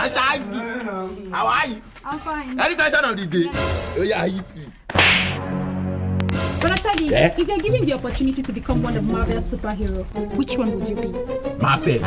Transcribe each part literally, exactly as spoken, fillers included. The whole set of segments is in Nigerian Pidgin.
Shaggy, how are you? I'm fine. Any question of the day? Oh yeah, hit me. Brother Shaggy, Yeah? If you're given the opportunity to become one of Marvel's superhero, which one would you be? Mafia.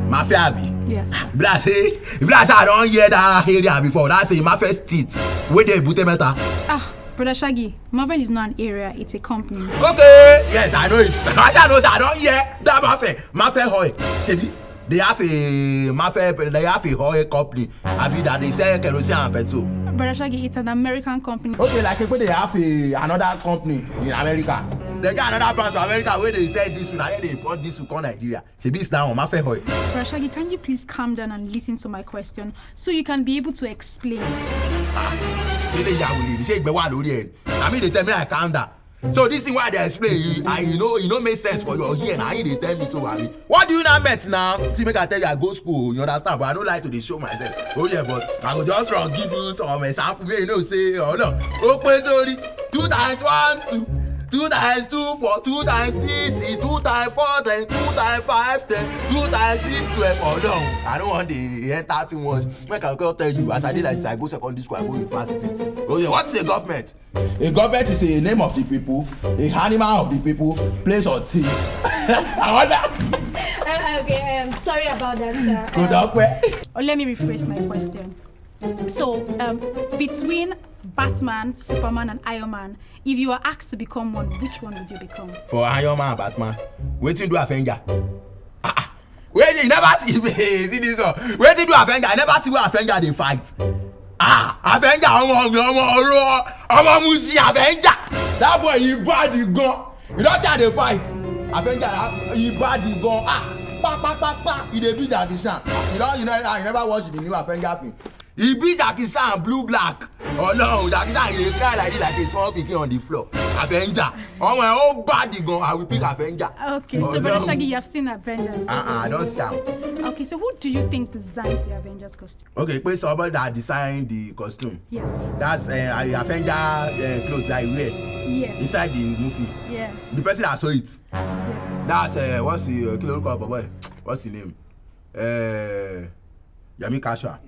Mafia abi? Yes. If I say, if I say I don hear that area before, that say Mafia Street. Wey dey Ebute Metta. Ah, Brother Shaggy, Marvel is not an area, it's a company. Okay, yes, I know it. I just know say I don hear that Mafia. Mafia Hoi. Shebi, they have a Mafia, they have a Hoi company. Abi that they sell kerosene and petrol. Brother Shaggy, it's an American company. Okay, like if they have a, another company in America. They get another branch to America where they sell this one, and then they import this one come Nigeria. Shebi it's that one, Mafia Hoi. Brother Shaggy, can you please calm down and listen to my question so you can be able to explain? Ilé ìyàwó lè ṣe ìgbẹ́ wà lórí ẹ̀. I mean, they tell me I calm down. So this thing why they explain, you, I, you know, you know, make sense for your ear. Now you dey tell me so, I mean, what do you now met now? See, make I tell you, I go school, you understand, but I don't like to dey show myself. Oh yeah, but I go just run give you some example. May you know say, oh no, okay, sorry. Two times one, two. Two times two, four. Two times three, six. Two times four, ten. Two times five, ten. Two times six, twelve. Oh no, I don't want the enter too much. Make I go tell you, as I did like this, I go secondary school, I go university. Oh yeah, what is a government? A government is a name of the people, a animal of the people, place or thing. I wonder. Uh, okay, um, sorry about that, sir. Kò dọ́pẹ́. Or let me rephrase my question. So, um, between Batman, Superman, and Iron Man, if you were asked to become one, which one would you become? For Iron Man and Batman, wetin do Avenger? Ah, ah. Wetin, you never see, see this one. Wetin do Avenger? I never see where Avenger dey fight. Ah, Avenger, ọmọ mi, ọmọ ọrọ, ọmọ Musi Avenger. That boy, he bad, he gone. You don't see how they fight. Avenger, ah, he bad, he gone. Ah, pa pa pa pa. He dey beat Jackie Chan. You don't, you know, I never watch the new Avenger film. He beat Jackie Chan blue black. Oh no, Jackie Chan, he dey cry like this, like a small pikin on the floor. Avenger. Oh my, oh bad, he gone. I will pick Avenger. Okay, Oh, so Brother no. Shaggy, you have seen Avengers. Uh-uh, I don't see am. Okay, so who do you think designs the Avengers costume? Okay, pé somebody that design the costume. Yes. That's uh, Avenger uh, clothes that I wear Yes. inside the movie. Yeah. The person that sew it. Yes. That's uh, what's the uh, kí lorúkọ bọ̀bọ̀ yìí? What's the name? Uh, Yemi Casual.